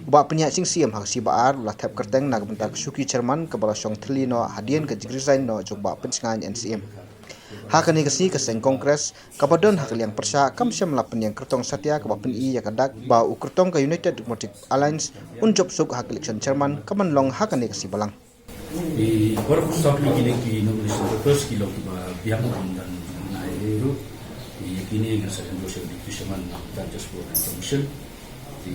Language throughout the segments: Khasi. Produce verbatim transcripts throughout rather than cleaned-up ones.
U Bah Pynïaid Sing Syiem ha ka sngi Ba-ar u la thep kyrteng na ka bynta ka shuki chairman kaba la shong thylli noh hadien ka jingresign noh jong u Bah Pynsngain N Syiem. Ha kane ka sngi ka seng Congress kaba don ha ka liang pyrshah kam shym la pynïeng kyrtong satia kaba pyni ïa ka dak ba u kyrtong ka United Democratic Alliance un jop suk ha ka election chairman ka ban long ha kane ka sngi Balang. Te para kum sap ni kine ki nomination papers ki long kiba biang kum dan ngai ruh. Te kine nga sa endorse ïa u Deputy Chairman Judges Board and Commission. Te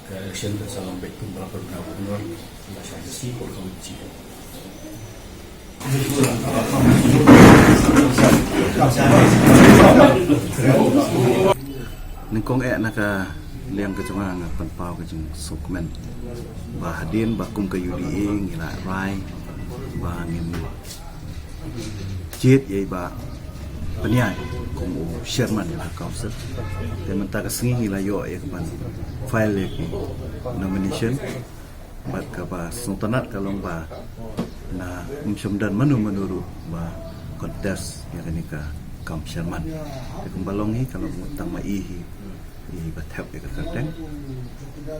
ka election kan sa long beit kumba la pynbna u Guvernor. La shah ka sngi por ka wei chi. Nyngkong eh na ka liang ka jong nga nga pynpaw ka jingsngewkmen ba hadien ba kum ka U D A ngi la rai ba ngin jied ïa i Bah Pynïaid kum u chairman jong ka council. Te mynta ka sngi ngi la ïoh ïa ka ban file ïa ki nomination. Bad kaba sngewtynnat ka long ba na ym shym don mano mano ruh ba contest ïa kane ka kam chairman. Te kumba long hi ka long tang ma i hi i ba thep ïa ka kyrteng.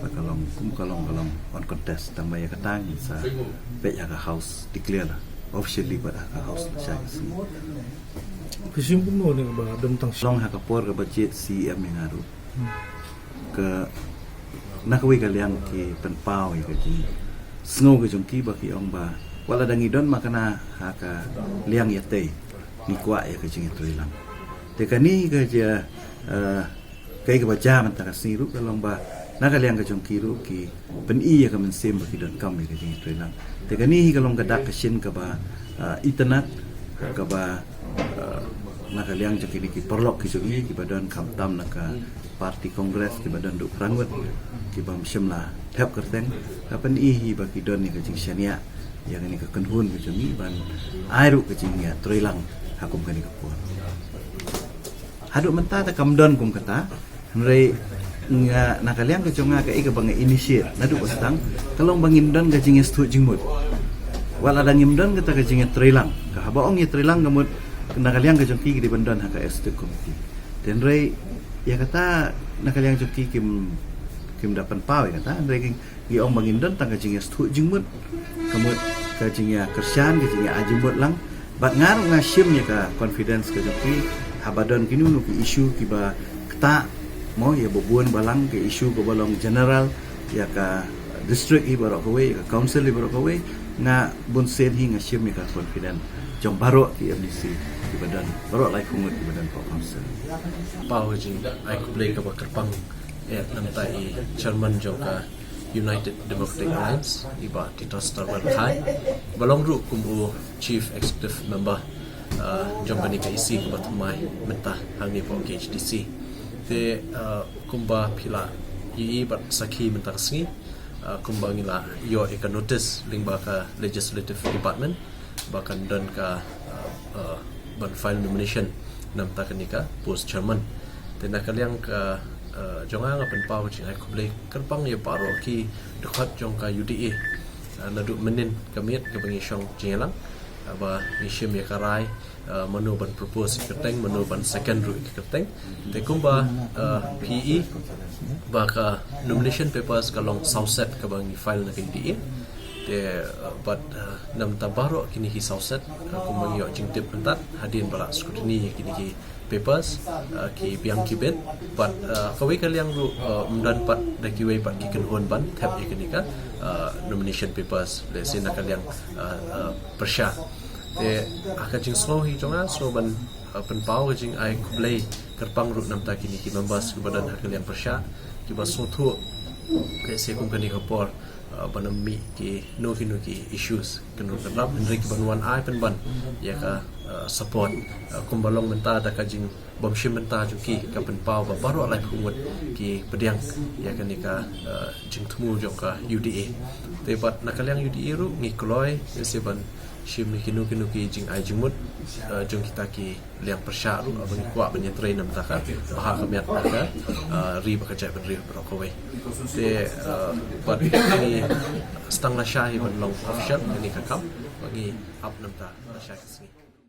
Ba ka long kum ka long ka long uncontest tang ba ïa kata ngin sa peit ha ka house declare la officially bad ha ka house la shai ka sngi. Ka shim kumno ne ba dam tang long ha ka por kaba jied C E M ïa nga ruh. Ka na kawei ka liang ki pynpaw ïa ka jingsngew ka jong ki ba ki ong ba wat la dang ngi don ma kane ha ka liang ïatei ngi kwah ïa ka jingïatreilang. Te kane ka jia, eh, kaei kaba jia mynta ka sngi ruh ka long ba na ka liang ka jong ki ruh ki pyni ïa ka mynsiem ba ki donkam ïa ka jingïatreilang. Te kane hi ka long ka dak ka shin kaba, eh, itynnat kaba, eh, na ka liang jong kine ki paralok ki jong ngi kiba don khamtam na ka party Congress kiba don duh phrang ngut kiba ym shym la thep kyrteng. Ka pyni hi ba ki don ïa ka jingshaniah ïa kane ka kynhun ka jong ngi ban ai ruh ka jingïatreilang ha kum kane ka por. Haduh mynta te kam don kum kata. Hynrei nga na ka liang ka jong nga kaei kaba nga initiate naduh ba sdang ka long ba ngin don ka jingïasngewthuh jingmut. Wat la dang ngim don kata ka jingïatreilang, ka haba ong ïatreilang ka mut na ka liang ka jong ki ki dei ban don ha ka executive committee. Te hynrei ïa kata na ka liang jong ki kim, kim da pynpaw ïa kata, hynrei ki, ngi ong ba ngin don tang ka jingïasngewthuh jingmut, ka mut ka jingïakyrshan, ka jingïa-ai jingmut lang. Bad nga ruh nga shim ïa ka confidence ka jong ki haba don kino kino ki issue kiba ktah, mo, ïa ba bun balang, ka issue kaba long general ïa ka district hi baroh kawei, ïa ka council hi baroh kawei. Nga bun sien hi nga shim ïa ka confidence jong baroh ki M D C kiba don, baroh laiphew ngut kiba don hapoh council. Paw ka jingai khublei kaba kyrpang ïa namta i chairman jong ka United Democratic Alliance, i Bah Titus Tarbal Khai, ba long ruh kum u Chief Executive Member, ah, jong kane ka E C kaba thymmai mynta hangne hapoh K H D C. Te, ah, kumba phi la ïohi bad sakhi mynta ka sngi, ah, kumba ngi la ïoh ïa ka notice lyngba ka Legislative Department ba kan don ka, ah, ah, ban file nomination namta kane ka post chairman. Te na ka liang ka, ah, jong nga nga pynpaw ka jingai khublei kyrpang ïa baroh ki dkhot jong ka U D A, ah, naduh mynnin ka miet kaba ngi shong jingïalang, ah, ba ngi shim ïa ka rai, ah, mano ban propose ïa ka kyrteng, mano ban second ruh ïa ka kyrteng. Te kumba, ah, phi i ba ka nomination papers ka long saw set kaba ngi file na ka U D A. Te, ah, bad, ah, namta baroh kine ki saw set, ah, kumba ngi ïoh jingtip mynta hadien ba la scrutiny ïa kine ki papers, ah, ki biang ki bit. Bad, ah, kawei ka liang ruh, ah, ym don pat da kiwei pat ki kynhun ban thep ïa kine ka, ah, nomination papers, lehse na ka liang, ah, ah, pyrshah. Te ha ka jingsngew hi jong nga sngew ban, ah, pynpaw ka jingai khublei kyrpang ruh namta kine ki members kiba don ha ka liang pyrshah kiba sngewthuh lehse kum kane ka por, ah, ban ym mih kino kino ki issues kynrut kynrap, hynrei kiban wan ai pynban ïa ka, ah, support, ah, kumba long mynta da ka jing bym shim bynta jong ki ka pynpaw ba baroh laiphew ngut ki pdiang ïa kane ka, eh, jingthmu jong ka U D A. Te bad na ka liang U D A ruh ngi kloi lehse ban shim ïa kino kino ki jingai jingmut, eh, jong kita ki liang pyrshah ruh ba ngi kwah ban ïatrei namta ka bha ka miat ka, eh, ri bad ka jaitbynriew baroh kawei. Te, eh, bad ngi sdang lashai ban long official kane ka kam ba ngi ap namta lashai ka sngi.